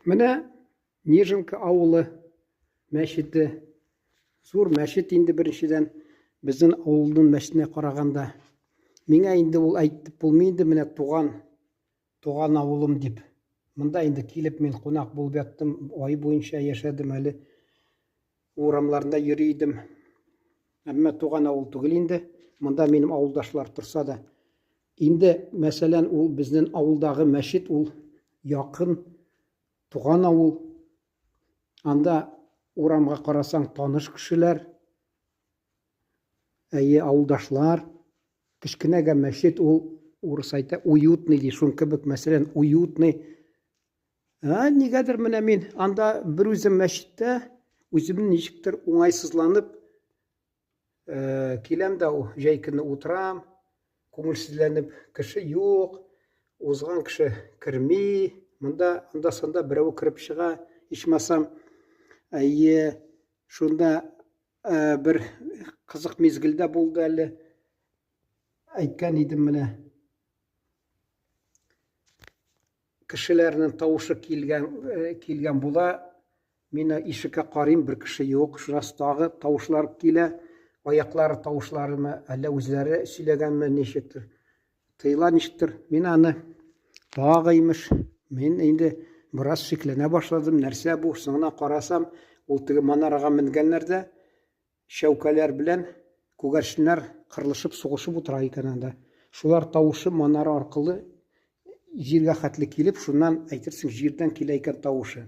Менә Нижинка авылы мәчете. Зур мәчет инде беренчедән, безнең авылның мәчетенә караганда. Миңа инде ул әйтеп булмый инде менә туган, туган авылым дип. Монда инде килеп мин кунак булып яттым, ай буенча яшәдем әле. Урамнарында йөри идем. Әмма туган авыл түгел инде. Монда минем авылдашлар торса да. Инде, мәсәлән, ул безнең авылдагы мәчет ул якын туган авыл. Анда урамга карасаң таныш кешеләр, әйе, авылдашлар. Кечкенәгә мәчет ул урыс әйтә, уютный ди, шуның кебек, мәсәлән, уютный. Ә нигәдер менә мин анда бер үзем мәчеттә үземне ничектер уңайсызланып Киләм дә җәй көне утырам, күңелсезләнеп, кеше юк, узган кеше керми, монда анда-санда берәү кереп чыга, ичмасам. Әйе, шунда бер кызык мизгел дә булды әле. Әйткән идем менә. Кешеләрнең тавышы килгән, э, килгән була. Мин ишеккә карыйм, бер кеше юк. Шуннан тагы тавышлар килә. Аяклары тавышларымы, әллә үзләре сөйләгәнме, ничектер. Тыела ничектер. Мин аны тагы имеш. Мин инде бераз шикләнә башладым. Нәрсә бу? Соңына карасам, ул теге манарага менгәннәр дә Чәүкәләр белән күгәрченнәр кырылышып сугышып утыра икән анда. Шулар тавышы манара аркылы җиргә хәтле килеп, шуннан әйтерсең җирдән килә икән тавышы.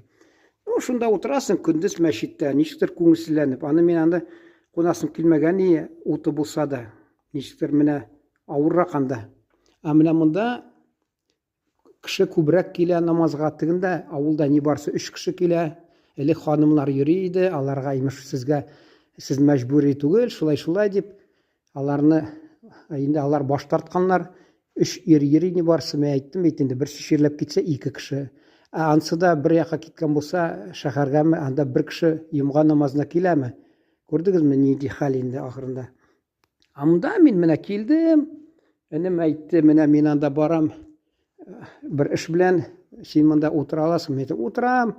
Ну, шунда утырасың көндез мәчеттә, ничектер күңелсезләнеп. Аны мин анда кунасым килмәгән ие, уты булса да. Ничектер менә авыррак анда. Ә менә монда Кеше күбрәк килә намазга. Тегендә авылда нибарысы өч кеше килә. Элек ханымнар йөри иде, аларга имеш сезгә сез мәҗбүри түгел, шулай-шулай дип, аларны инде алар баш тартканнар. Өч ир йөри нибарысы, мин әйттем бит инде, берсе чирләп китсә, ике кеше. Ә ансы да бер якка киткән булса, шәһәргәме, анда бер кеше йомга намазына киләме? Күрдегезме, нинди хәл инде ахырында. Ә монда мин менә килдем, энем әйтте, менә мин анда барам бер эш белән, син монда утыра аласың. Мин әйтәм, утырам.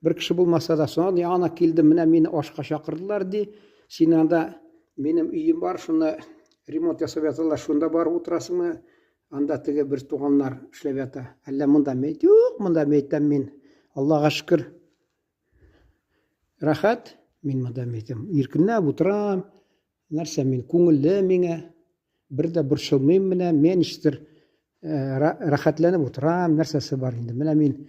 Бер кеше булмаса да, соң ана килдем, менә мине ашка чакырдылар ди. Син анда минем өем бар, шуны ремонт ясап яталар, шунда барып утырасыңмы? Анда теге бер туганнар эшләп ята. Әллә монда мин? Юк, монда мин әйтәм мин. Аллага шөкер. Рәхәт, мин монда мин әйтәм, иркенләп утырам. Нәрсә мин, күңелле миңа, бер дә борчылмыйм менә, мен ничектер рәхәтләнеп утырам, нәрсәсе бар инде. Менә мин.